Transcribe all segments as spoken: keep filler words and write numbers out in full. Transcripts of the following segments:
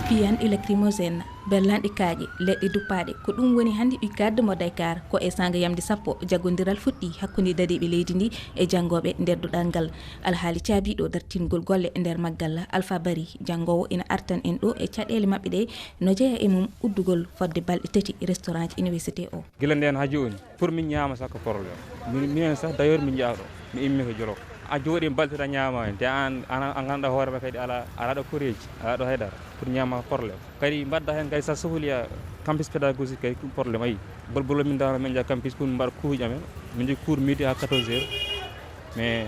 Piyanɗe lacrymogène, berlanɗe kaaƴe, leɗɗe duppaaɗe, ko ɗum woni hannde UCAD mo Dakar. Ko e saanga yamde sappo jaggondiral fuɗɗi hakkunde dadiiɓe leydi ndi e janngooɓe nder duɗal ngal. Alhaali caabiiɗo dartingol golle nder maggal, Alpha Bari, janngoowo, ina artan en ɗo e caɗeele maɓɓe ɗe, no jeya e mum uddugol fodde balɗe tati restaurant université o. Gila ndeen haa jooni, pour min ñaama sax ko problème. Min, minen sax, d'ailleurs, min njaha ɗo. Mi immi ko Jolof. A jooɗii balɗe tati a ñaamaani, te aan, aan, a ngannduɗaa hoore ma kadi alaa, alaa ɗo koreeji, alaa ɗo haydara. Pour ñaama ko problème. Kadi mbaɗda heen kadi, so a sohli a campus pédagogique kadi, ɗum problème, ayi. Bolbolo min dano min njaha campus pour min mbaɗa cours amen. Min njogii cours midi à quatorze heures. Mais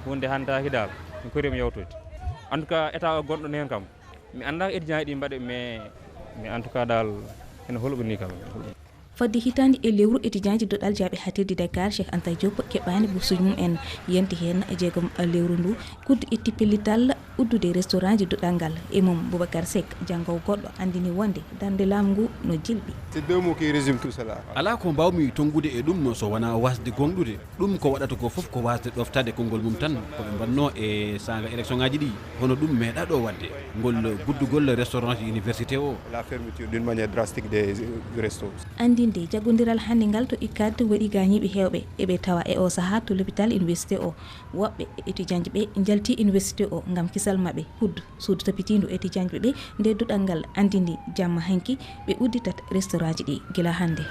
huunde hantaaki dal. Mi kori mi yawtoyde. En tout cas, état o gonɗo heen kam, mi anndaa ko étudiant ɗi mbaɗi, mais, mais en tout cas dal, ene holɓini kam. Fodde hitaande e lewru, étudiant ji duɗal jaaɓi haatirde Dakar Cheikh Anta Diop keɓaani boursuji mum en. Yonti heen jeegom lewru ndu, kuddu itti pellital uddude restaurant ji duɗal ngal. E mum, Boubacar Seck, janngoowo goɗɗo, anndini wonde darnde laamu ngu no jilɓi. C'est deux mots qui résument tout cela. Alaa ko mbaawmi tonngude e ɗum so wonaa waasde goongɗude. Ɗum ko waɗata ko fof ko waasde ɗoftade konngol mum tan, ko ɓe mbaɗnoo e saanga élection ŋaaji ɗi. Hono ɗum meeɗaa ɗo waɗde, ngol guddugol restaurant université o. La fermeture d'une manière drastique des restos. Anndinde jaggondiral hannde ngal to UCAD waɗi gaañiiɓe heewɓe eɓe tawa e o sahaa to l'hôpital université o. Woɓɓe e étudiant ɓe njalti université o ngam kisal maɓɓe. Kuddu suudu topitiindu étudiant ɓe nde duɗal ngal anndini jamma hanki ɓe udditat restaurant ji ɗi gila hannde.